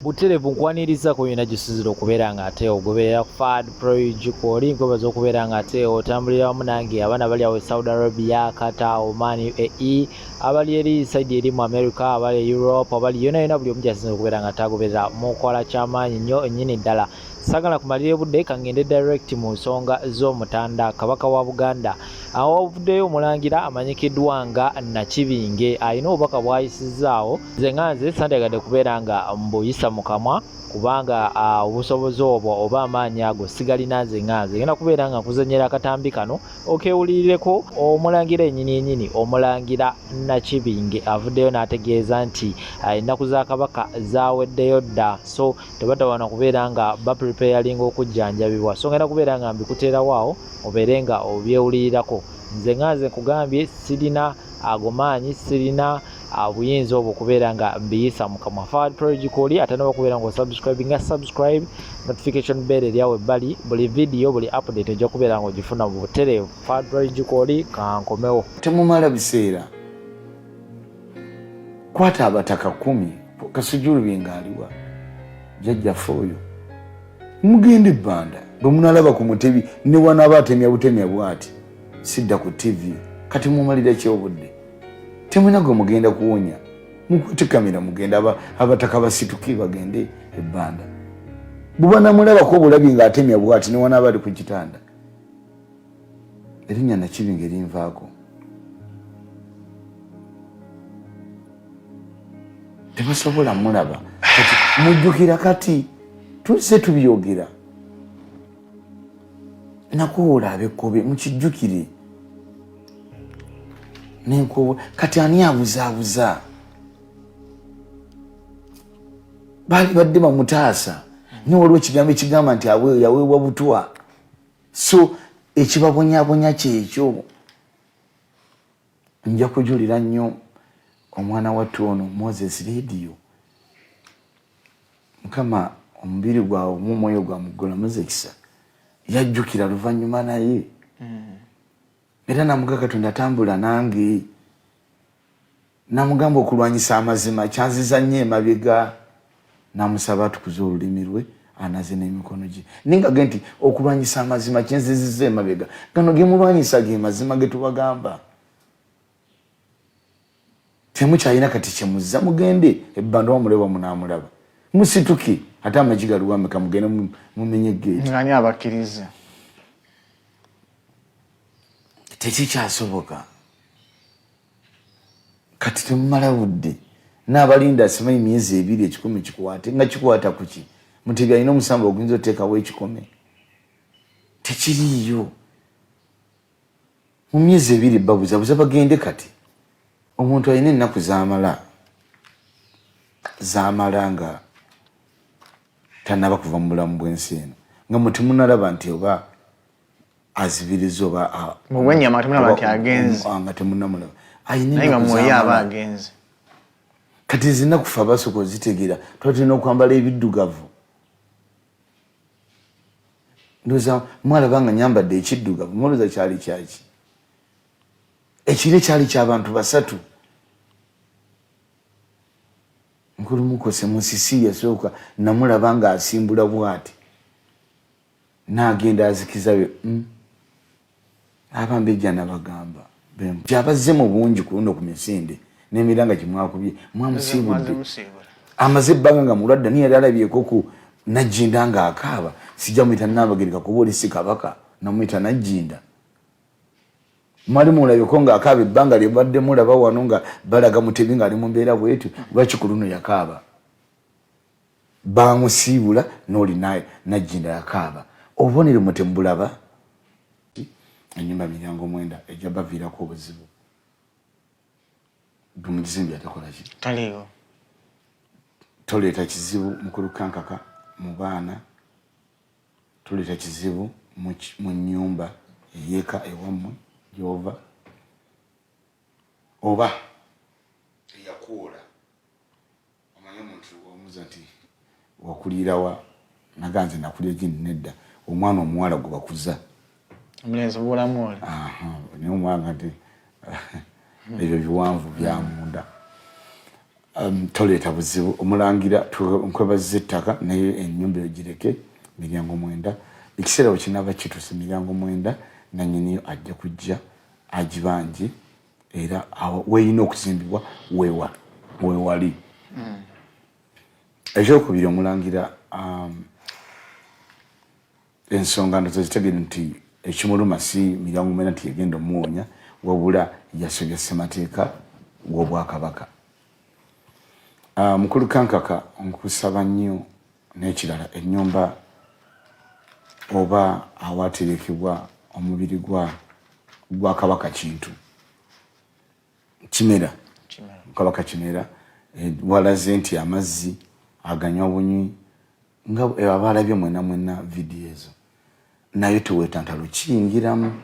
Butereevu nkwaniriza ku yona gy'osinzira okubeera nga ate ogoberera Fad Proig kwoli nkwebaza okubeera nga ate otambulira wamu nange abaana bali awo e Saudi Arabia, Qatar, Oman, UAE, abali eri side eri mu America, abali e Europe, abali yona yona buli omu gy'asinzira okubeera nga ate agoberera mukola kyamaanyi nnyo nnyini ddala. Sagala kumalira budde kangende direct mu nsonga z'omutanda Kabaka wa Buganda. Awo wavuddeyo omulangira amanyikiddwa nga Nakibinge alina obubaka bw'ayisizzaawo. Nze nga nze sandyagadde kubeera nga mbuyisa mu kamwa kubanga obusobozi obwo oba amaanyi ago sigalina nze nga nze. Ngenda kubeera nga nkuzannyira akatambi kano okewulirireko omulangira yennyini yennyini omulangira Nakibinge avuddeyo n'ategeeza nti ennaku za Kabaka zaaweddeyo dda so tebatawaana kubeera nga bapreparinga okujjanjabibwa so ngenda kubeera nga mbikuteerawo awo obeere nga obyewulirirako. Nze nga nze nkugambye sirina ago maanyi sirina obuyinza obwo okubeera nga mbiyisa mu kamwa. Fawad Prodigy kwoli atanaba kubeera nga osubscribe nga subscribe notification bell eri awo ebbali buli video buli update ojja kubeera nga ogifuna mu butereevu. Fawad Prodigy kwoli kankomewo. Temumala biseera kwata abataka kumi kasujju nga aliwa jjajjaffe oyo mugende ebbanda bwe munalaba ku mutebi ne wanaaba atemya butemya bwati sidda ku tv kati mumalira ki obudde temulina gwe mugenda kuwonya mukwate kamera mugende abataka basituke bagende ebbanda buba namulabako obulabi ng'atemya bwati ne wanaaba ali ku kitanda erinnya Nakibinge erinvaako tebasobola mulaba kati mujjukira kati tuzze tubyogera nakuwola abekkobe mukijjukire nenkowo kati ani abuzaabuza baali badde bamutaasa naye waliwo ekigambo ekigamba nti yaweebwa butwa so ekibabonyabonya kyekyo nja kujulira nnyo omwana wattu ono Moses Radio mukama omubiri gwawe omu omwoyo gwa muggulamuza ekisa yajjukira luvannyuma naye era namuga Katonda tambula nange Namugamba okulwanyisa amazima kyanziza nnyo emabega. Namusaba atukuze olulimi lwe anaze n'emikono gye. Ninga ge nti okulwanyisa amazima kinzizizza emabega. Gano ge mulwanyisa ge mazima ge tubagamba. Temukyalina kati kye muzza mugende ebbanda wamuleba munaamulaba. Musituke ate amagi galiwo ameka mugende mumenye geeti. Ng'ani abakkiriza? Tekikyasoboka. Kati temumala budde n'abalinda simanyi myezi ebiri ekikumi kikwate nga kikwata kuki Mutebi alina omusango oguyinza oteekawo ekikome tekiriiyo mu myezi ebiri babuzabuza bagende kati omuntu alina ennaku zamala zamala nga tanaba kuva mu bulamu bw'ensi eno nga mwe temunalaba nti oba azibiriza oba mubwenyama temunaba nti agenze nga temunamulaba ayina nga mwoyo aba agenze kati zina kufa basooka ozitegeera tuba tulina okwambala ebiddugavu ndoza mwalaba nga nyambadde ekiddugavu mulowooza kyali kyaki ekire kyali kyabantu basatu mukulu mukose musisi yasooka namulaba nga asimbula bwati N'agenda azikiza bye mm. Abambejja nabagamba gyabazze mu bungi ku luno ku misinde n'emiranga gye mwakubye mwamusiibudde amaze ebbanga nga mulwadde naye yali alabyeko ku Najjinda ng'akaaba sijja muyita Nnaabagereka kuba oli si kabaka namuyita Najjinda mwali mulabyeko ng'akaaba ebbanga lye mbadde mulaba wano nga balaga Mutebi ng'ali mu mbeera bwetyo lwaki ku luno yakaaba Baamusiibula n'oli Najjinda yakaaba. Obubonero mwe temubulaba? Ennyumba miryango mwenda ejja baviirako obuzibu. Gwe mugizimbi atakola ki? Taliiwo. Toleeta kizibu mukulu Kankaka mu baana, toleeta kizibu mu nnyumba ey'eka ewammwe gy'ova oba eyakuwola. Omanyi omuntu omuza nti wakulirawa naga nze nakulira gindi nedda omwana omuwala gwe bakuza omulenzi obulamu ole naye omwana nti ebyo biwanvu byamunda. Toleeta buzibu omulangira, nkwebazza ettaka, naye ennyumba eyo gireke miryango 9. Ekiseera bwe kinaaba kituuse, miryango 9 nanyiniyo ajja kujja agibanje, era awo weeyina okuzimbibwa wewa wewali. Ekyokubiri, omulangira, ensonga ndoza zitegere nti ekimuluma si miryango 9 nti yegenda omuwonya, wabula yasobya ssemateeka w'obwakabaka. Mukulu Kankaka, nkusaba nnyo. N'ekirala, ennyumba oba awaterekebwa omubiri gwa Kabaka Kintu Kimera, Kabaka Kimera, walaze nti amazzi aganywa bunywi nga abalabye mwena mwena vidiyo ezo, naye teweetantalo kiyingiramu,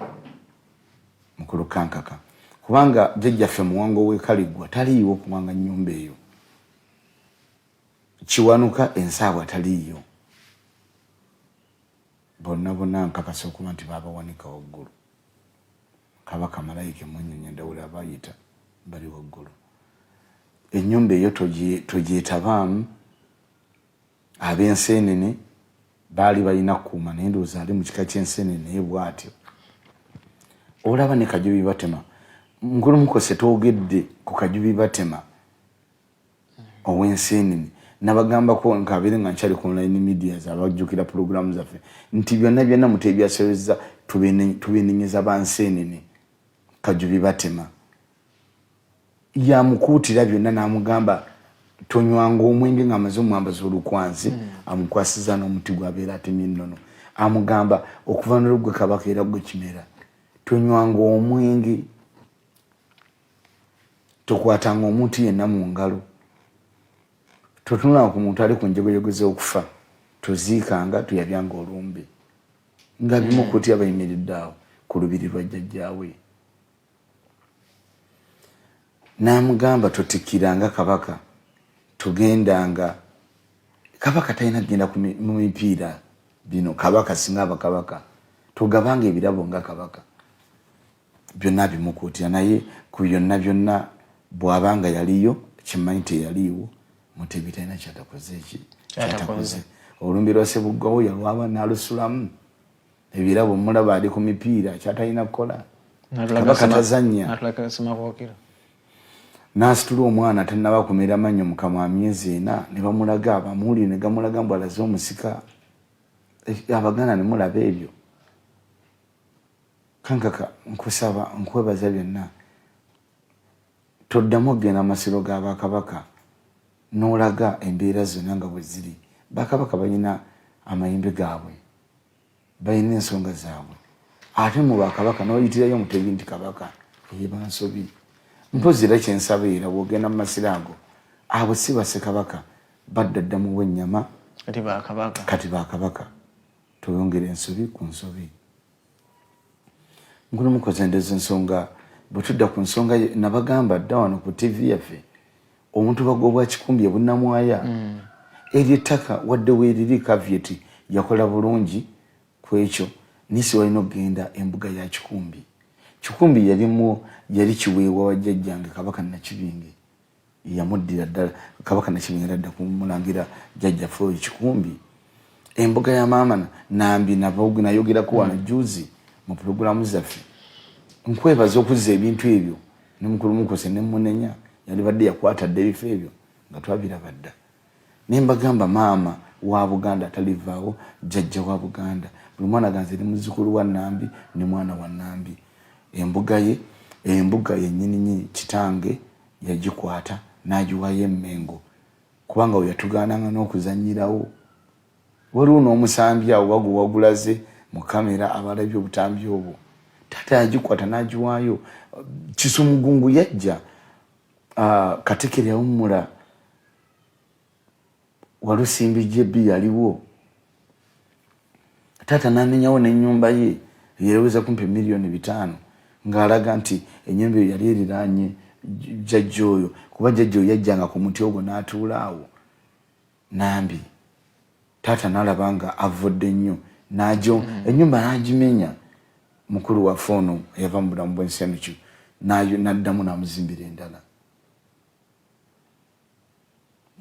mukulu Kankaka, kubanga jjajjaffe Muwanga ow'Ekaliggwa taliiwo kuwanga nnyumba eyo. Kiwanuka ensaabwa taliiyo. Bonna bonna nkakasa okuba nti babawanika waggulu. Kabaka, malayika, emunyonyi, endawula abayita bali waggulu. Ennyumba eyo togyetabaamu. Ab'enseenene baali balina kukuuma, naye ndowooza ali mu kika ky'enseenene, naye bw'atyo olaba ne Kajubi Batema. Mukulu Mukose, twogedde ku Kajubi Batema ow'enseenene, nabagambako nkabeere nga nkyali ku online medias, abajjukira pulogulaamu zaffe, nti byonna byonna muteebyasobezza tubenenyeza banseenene. Kajubi Batema yamukuutira byonna n'amugamba tonywanga omwenge ng'amaze omwambaza olukwanzi, amukwasiza n'omuti gwabeera atemye ennono, amugamba okuva nolugwe kabaka era gwe Kimera, tonywanga omwenge, tokwatanga omuntu yenna mu ngalo, totunulanga ku muntu ali ku njegoyego z'okufa, toziikanga, toyabyanga olumbe, nga bimukuutira bayimiridde awo ku lubiri lwa jjajjaawe. N'amugamba totikkiranga kabaka, togendanga, kabaka talina kugenda mu mipiira bino, kabaka singa abakabaka, togabanga ebirabo nga kabaka. Byonna bimukuutira, naye ku byonna byonna bw'aba nga yaliyo, kimanyi teyaliiwo, Mutebi talina kyatakoze, eki kyatakoze. Olumbi lwa Sebuggwawo yalwaba n'alusulamu, ebirabo mulaba ali ku mipiira, kyatalina kukola, kabaka tazannya. N'asitula omwana tannaba kumera mannyo mu kamwa, myezi 4, ne bamulaga abamuwulire, ne gamulaga mbu alaze omusika. Abaganda ne mulaba ebyo. Kankaka, nkusaba, nkwebaza byonna, toddamu okugenda masiro ga bakabaka n'olaga embeera zonna nga bwe ziri. Bakabaka balina amayembe gaabwe, balina ensonga zaabwe, ate mu bakabaka n'oyitirayo Omutebi nti kabaka, eba nsobi. Mpozi era kyensaba, era bw'ogenda mu masiro ago, abo si bassekabaka badda dda mu bwennyama, kati bakabaka, toyongera ensobi ku nsobi. Nkulu mukoze ndeza ensonga. Bwe tudda ku nsonga, nabagamba dda wano ku TV yaffe, omuntu bagobwa Kikumbi ebunnamwaya. Eryo ettaka wadde weeriri, caveat yakola bulungi ku ekyo, nisi walina okugenda embuga ya Kikumbi. Kikumbi yalimu, yali kiweewa wa jjajjange Kabaka Nakibinge, yamuddira ddala. Kabaka Nakibinge nadda kumulangira jjajjaffe oyo Kikumbi embuga ya maama Nambi. Nayogerako wano juzi mu pulogulaamu zaffe. Nkwebaza okuzza ebintu ebyo ne mukulu Mukose ne munenya, yalibadde yakwata dda ebifo ebyo nga twabiraba dda. Ne mbagamba maama wa Buganda atalivaawo, jjajja wa Buganda, buli mwana ganze eri muzzukulu wa Nambi ne mwana wa Nambi. Embuga ye, embuga yennyininyini, kitange yagikwata n'agiwayo Emmengo, kubanga we yatugaananga n'okuzannyirawo. Waliwo n'omusambi awo wago wagulaze mu kamera, abalabye obutambi obwo. Taata yagikwata n'agiwaayo. Kisumugungu yajja, Katikiro yawummula, Walusimbi JB yaliwo. Taata n'amenyawo n'ennyumba ye eyereweza kumpi miliyoni 5, ng'alaga nti ennyumba eyo yali eriraanye jjajja oyo, kuba jjajja oyo yajjanga ku muti ogwo n'atuula awo Nambi. Taata n'alaba nga avudde nnyo n'agyo ennyumba n'agimenya. Mukulu waffe ono eyava mu bulamu bw'ensi eno n'addamu n'amuzimbira endala.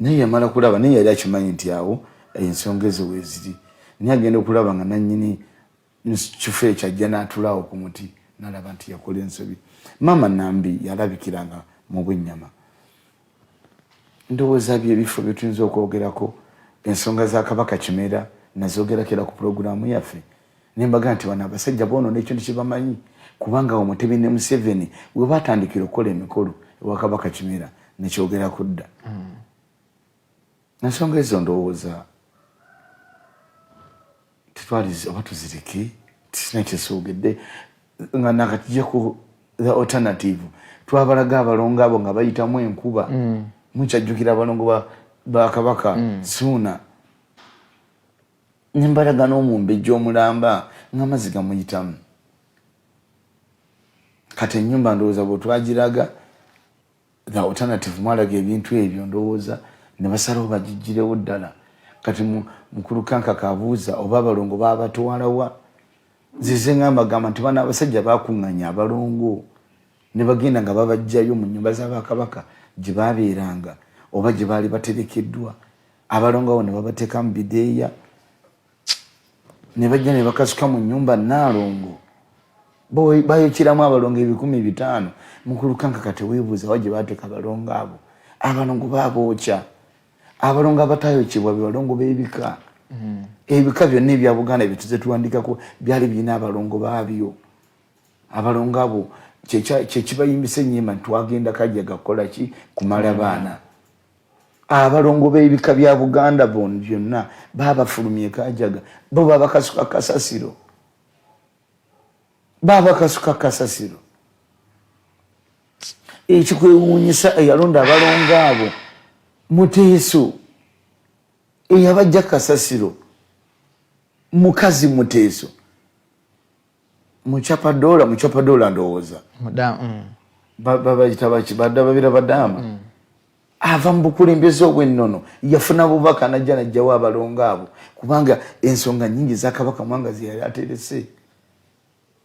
Naye yamala kulaba, naye yali akimanyi nti awo ensonga ezo weeziri, naye agenda okulaba nga nannyini kifo ekyo ajja n'atulaawo ku muti, nalaba nti yakola ensobi. Maama Nambi yalabikiranga mu bwennyama. Ndowooza bye bifo bye tuyinza okwogerako. Ensonga za Kabaka Kimera nazogerako era ku pulogulaamu yaffe, ne mbaga nti bano abasajja boonoona ekintu kye bamanyi, kubanga awo Mutebi ne Museveni we baatandikira okukola emikolo ewa Kabaka Kimera, nekyogerako dda. Ensonga ezo ndowooza tetwalizi oba tuzireke, tisina kyesoogedde nga nakatijja ku the alternative. Twabalaga abalongo abo nga bayitamu enkuba. Mukyajjukira abalongo ba Kabaka Suuna, nembalaga n'omumbejja omulamba ng'amazzi gamuyitamu. Kati ennyumba ndowooza bwetwagiraga the alternative, mwalaga ebintu ebyo, ndowooza ne basalawo bagijjirewo ddala. Kati mukulu Kankaka abuuza oba abalongo babatwalawa. Nzize ngamba gamba nti bano abasajja bakuŋŋanya abalongo ne bagenda nga babajjayo mu nnyumba z'abakabaka gye babeeranga oba gye baali baterekeddwa. Abalongo abo ne babateeka mu bideeya ne bajja ne bakasuka mu nnyumba Nnaalongo, bayokeramu abalongo 500,000. Mukulu Kankaka, teweebuuza wa gye bateeka abalongo abo. Abalongo babookya. Abalongo abatayokebwa be balongo b'ebika. Ebika byonna ebya Buganda byetuze tuwandikako byali birina abalongo baabyo. Abalongo abo kyekibayimbisa ennyimba nti twagenda Kajaga kukola ki? Kumala baana. Abalongo b'ebika bya Buganda byonna babafulumye Kajaga, bo babakasuka kasasiro, babakasuka kasasiro. Ekikwewuunyisa, eyalonda abalongo abo Muteeso, eyabajja kasasiro mukazi Muteeso, Muchapadola. Muchapadola ndowooza babayita baki, badda babira badaama. Ava mu bukulembeze obw'ennono, yafuna bubaka najja najjawo abalongo abo, kubanga ensonga nnyingi za Kabaka Mwanga ze yali aterese.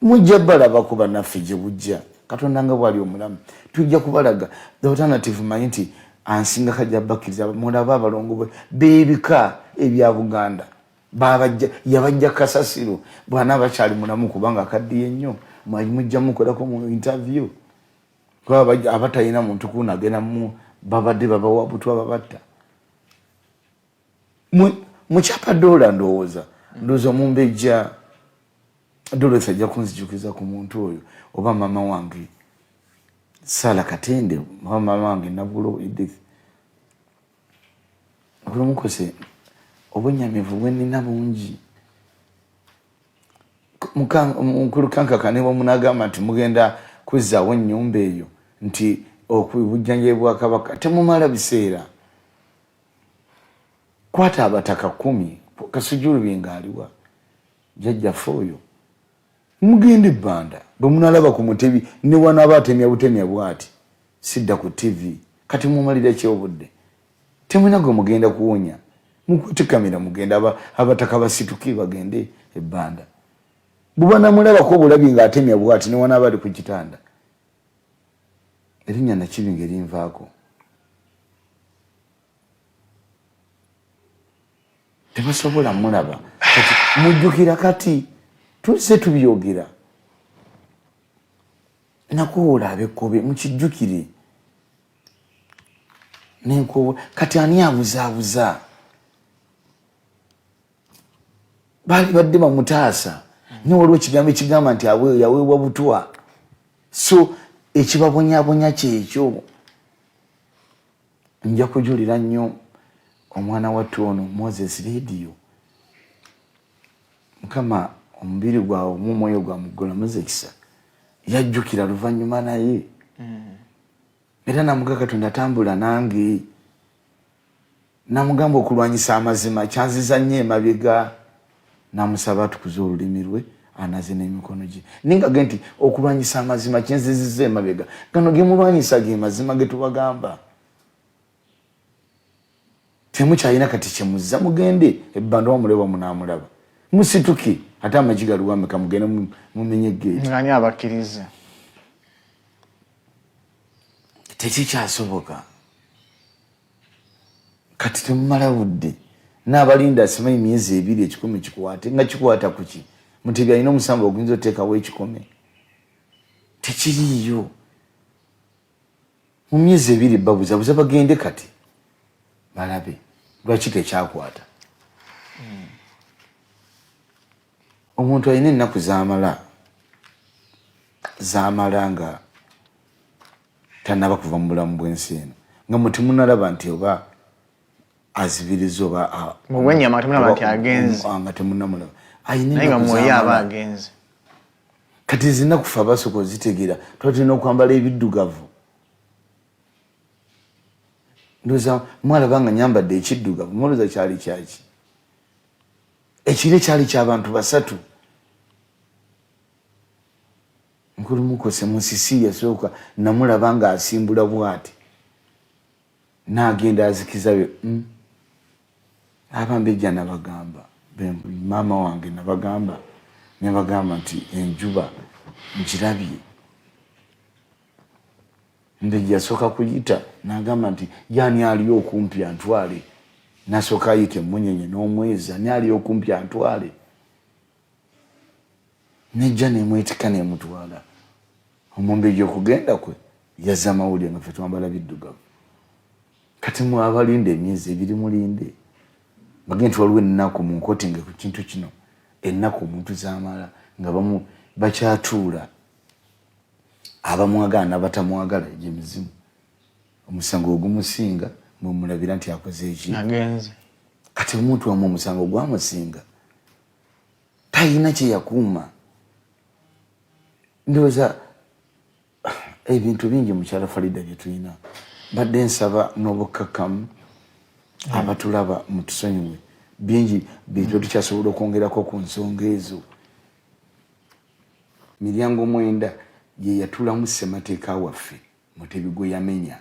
Mujja balabako bannaffe gye bujja. Katonda nga bwali omulamu, tujja kubalaga the alternative. Manyi nti ansinga kajja bakkiriza mulabe abalongo b'ebika ebya Buganda babajja, yabajja kasasiro. Bwana bakyali mulamu, kubanga akaddiye nnyo, mujja mukolako mu interview, kuba abatalina muntu kuno agenda mu babadde babawa butwa, babatta. Muchapadola ndowooza omumbejja Dorothy ajja kunzijukiza ku muntu oyo, oba mama wange Sala Katende, oba mama wange Nabulo Edith. Okulumukose obwenyamivu bwenina bungi. Mukulu Kankaka, ne bwemunagamba nti mugenda kuzzaawo ennyumba eyo, nti okubujjanjabi bwa Kabaka, temumala biseera. Kwata abataka 10, Kasujju nga aliwa, jjajjaffe oyo, mugende ebbanda. Bwe munalaba ku Mutebi ne wanaaba atemya butemya bwati, sidda ku TV. Kati mumalira ki obudde? Temulina gwe mugenda kuwonya. Mukwate kamera, mugende, abataka basituke bagende ebbanda. Buba namulabako obulabi ng'atemya bwati, ne wanaaba ali ku kitanda, erinnya Nakibi ng'erinvaako. Tebasobola mulaba. Kati mujjukira, kati tuzze tubyogera, nakuwola abekkobe, mukijjukire nenkowo. Kati ani abuzaabuza? Baali badde bamutaasa, naye waliwo ekigambo ekigamba nti yaweebwa butwa, so ekibabonyabonya kyekyo. Nja kujulira nnyo omwana wattu ono Moses Radio. Mukama omubiri gwawe omu omwoyo gwa muggulamuza ekisa. Yajjukira luvannyuma naye era namuga Katonda tambula nange, namugamba okulwanyisa amazima kyanziza nnyo emabega, namusaba atukuze olulimi lwe anaze n'emikono gye. Ninga ge nti okulwanyisa amazima kinziziza emabega, gano gemulwanyisa ge mazima ge tubagamba. Temukyalina kati kyemuzza, mugende ebbanda wamuleba munaamulaba. Musituke, ate amagi galiwo ameka? Mugende mumenye geeti. Ani abakkiriza? Tekikyasoboka. Kati temumala budde n'abalinda asimanyi myezi 2 ekikumi kikwate nga kikwata kuki. Mutebi alina omusango oguyinza oteekawo ekikome, tekiriiyo. Mu myezi 2 babuzabuza bagende kati balabe lwaki tekyakwata. Omuntu alina ennaku zamala nga tanaba kuva mu bulamu bw'ensi eno, nga mwe temunalaba nti oba azibiriza oba Mugwenyama temunalaba nti agenze. Nga temunamulaba. Alina Naye nga ennaku mwoyo aba z'amala. agenze. Kati zinaku ffe abasooka ozitegeera, tuba tulina okwambala ebiddugavu. Ndowooza mwalaba nga nyambadde ekiddugavu, mulowooza kyali kyaki? Ekire kyali ky'abantu 3. Mukulu Mukose Musisi yasooka namulaba ng'asimbula bw'ati, n'agenda azikiza bye. Abambejja nabagamba, maama wange nabagamba, nebagamba nti enjuba nkirabye. Mbejja yasooka kuyita n'agamba nti yaani ali okumpi antwale. Nasooka ayita emmunyenye n'omwezi, ani ali okumpi antwale. Nejja nemwetika nemutwala. Omumbejja okugenda kwe yazza amawulire nga ffe twambala biddugavu. Kati mwe abalinda emyezi 2 mulinde. Bagende nti waliwo ennaku mu nkotinge ku kintu kino, ennaku omuntu z'amala nga bakyatuula abamwagala n'abatamwagala egy'emizimu. Omusango ogumusinga mwe mulabira nti akoze eki? Agenze. Kati omuntu wamwe omusango gwamusinga talina kye yakuuma. Ndowooza ebintu bingi mukyala Farida bye tulina. Mbadde nsaba n'obukkakkamu abatulaba mutusonyiwe, bingi bintu tukyasobola okwongerako ku nsonga ezo. Miryango 9 ye yatulamu ssemateeka waffe Mutebi gwe yamenya.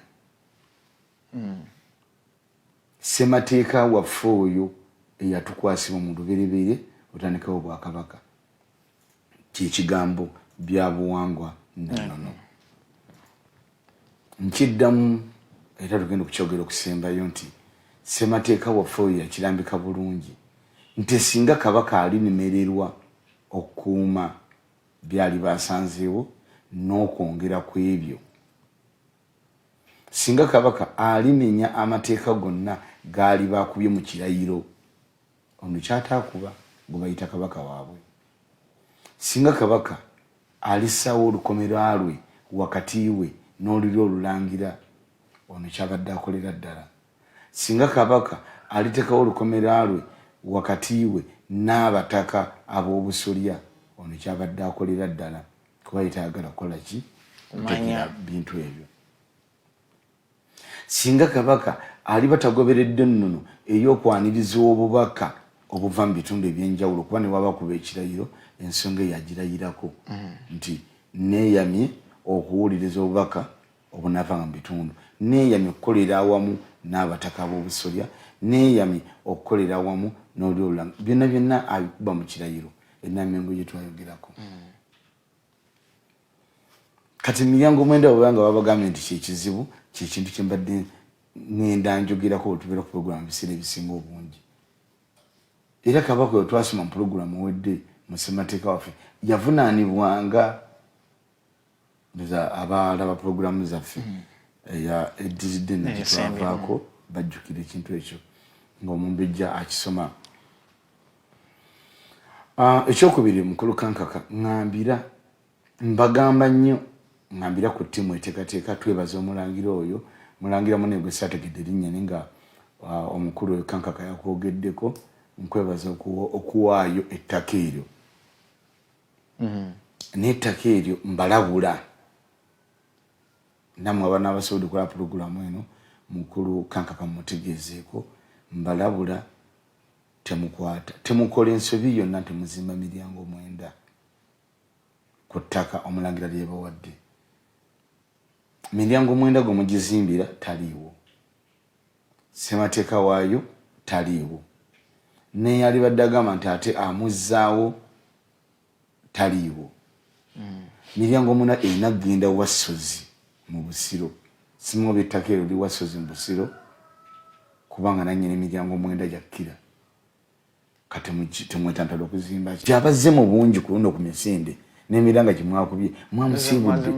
Ssemateeka waffe oyo eyatukwasibwa mu lubereberye otandikawo obwakabaka, kyekigambo byabuwangwa nanono. Nkiddamu era tugenda okukyogera okusembayo nti ssemateeka waffe oyo yakirambika bulungi nti singa kabaka alinemererwa okukuuma byali basanzeewo n'okwongera ku ebyo, singa kabaka alimenya amateeka gonna gaali bakubye mu kirayiro, ono kyataakuba gwe bayita kabaka waabwe, singa kabaka alissaawo olukomera lwe wakati we n'olulyo olulangira, ono kyabadde akolera ddala, singa kabaka aliteekawo olukomera lwe wakati we n'abataka ab'obusolya, ono kyabadde akolera ddala, kuba ye tayagala kukola ki? Kutegeera bintu ebyo. Singa kabaka aliba tagoberedde nnono ey'okwaniriza obubaka obuva mu bitundu ebyenjawulo, kuba ne waba kuba ekirayiro ensonga eyo agirayirako nti neeyamye okuwuliriza obubaka obunaavanga mu bitundu, neeyamye okukolera awamu n'abataka ab'obusolya, neeyamye okukolera awamu n'oli olulanga, byonna byonna abikuba mu kirayiro ennamengo gye twayogerako. Kati miryango 9 bwe banga babagambye nti kyekizibu, kyekintu kye mbadde ŋŋenda njogerako bwe tubeera ku pulogulaamu ebiseera ebisinga obungi. Era kabaka oyo twasoma mu pulogulaamu owedde mu ssemateeka waffe yavunaanibwanga abalaba pulogulaamu zaffe eya eddiridde negitwavaako bajjukira ekintu ekyo ng'omumbejja akisoma. Ekyokubiri mukulu Kankaka ŋŋambira, mbagamba nnyo, ŋŋambira ku ttiimu eteekateeka, twebaza omulangira oyo, mulangira munne gwe saategedde erinnya naye nga omukulu oyo Kankaka yakwogeddeko, nkwebaza okuwaayo ettaka eryo. N'ettaka eryo mbalabula nammwe abaana abasobodde okulaba pulogulaamu eno, mukulu Kankaka mumutegeezeeko, mbalabula temukwata, temukola ensobi yonna nti muzimba miryango 9 ku ttaka omulangira lye yabawadde. Miryango 9 gwe mugizimbira taliiwo, ssemateeka waayo taliiwo, n'eyalibadde agamba nti ate amuzzaawo taliiwo. Miryango 8 erina kugenda Wassozi mu Busiro, simanyi oba ettaka eryo liri Wassozi mu Busiro. Kubanga nannyini miryango mwenda gyakkira, kati temwetantala okuzimba ki? Abazze mu bungi ku luno ku misinde n'emiranga gye mwakubye, mwamusiibudde.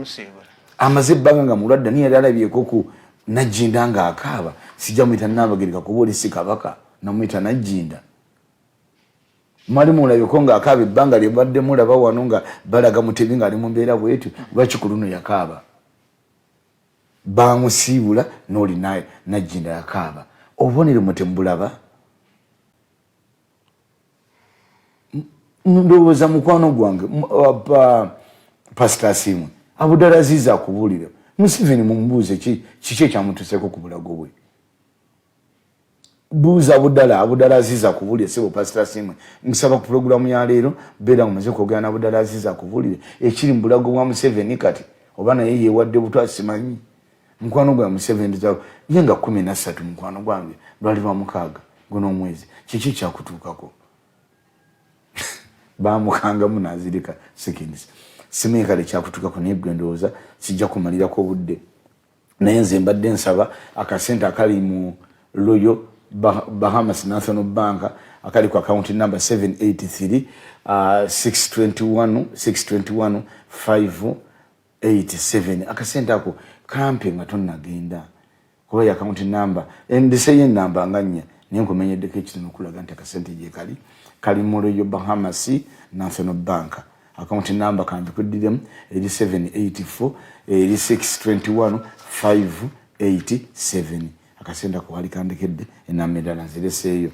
Amaze ebbanga nga mulwadde, naye yali alabyeko ku Najjinda ng'akaaba. Sijja muyita Nnaabagereka kuba oli si kabaka, namuyita Najjinda. Mwali mulabyeko ng'akaaba ebbanga lye mbadde mulaba wano nga balaga Mutebi ng'ali mu mbeera bwetyo? Lwaki ku luno yakaaba? Bamusiibula n'oli Najjinda yakaaba. Obubonero mwe temubulaba? Ndowooza mukwano gwange Pasita Asiimwe Abudala Aziiza akubuulire. Museveni mumubuuze kiki ekyamutuseeko ku bulago bwe. Buuza Abudala, Abudala Aziiza akubuulire. Sebo Pasita Asiimwe, nkusaba ku pulogulaamu ya leero beera nga omaze kwogera na Abudala Aziiza akubuulire ekiri mu bulago bwa Museveni kati, oba naye yeewadde butwa simanyi. Mukwano gwange Museveni ye nga 13, mukwano gwange, lwali lwa mukaaga guno omwezi, kiki kyakutuukako? Bamukangamu nazirika seconds. Simanyi kale kyakutuukako, naye gwe ndowooza sijja kumalirako obudde, naye nze mbadde nsaba akasente akali mu Royal Bahamas National Bank akali ku account number 783 621 621 587, akasente ako kampe nga tonnagenda, kuba ye account number endiseyo enamba nga nnya, naye nkumenyeddeko ekitono okulaga nti akasente gyekali, kali mu Royal Bahamas National Bank. Account number kanjikuddiremu, eri 784 eri 621 587. Akasente ako wali kandekedde, enamba endala nzireseeyo.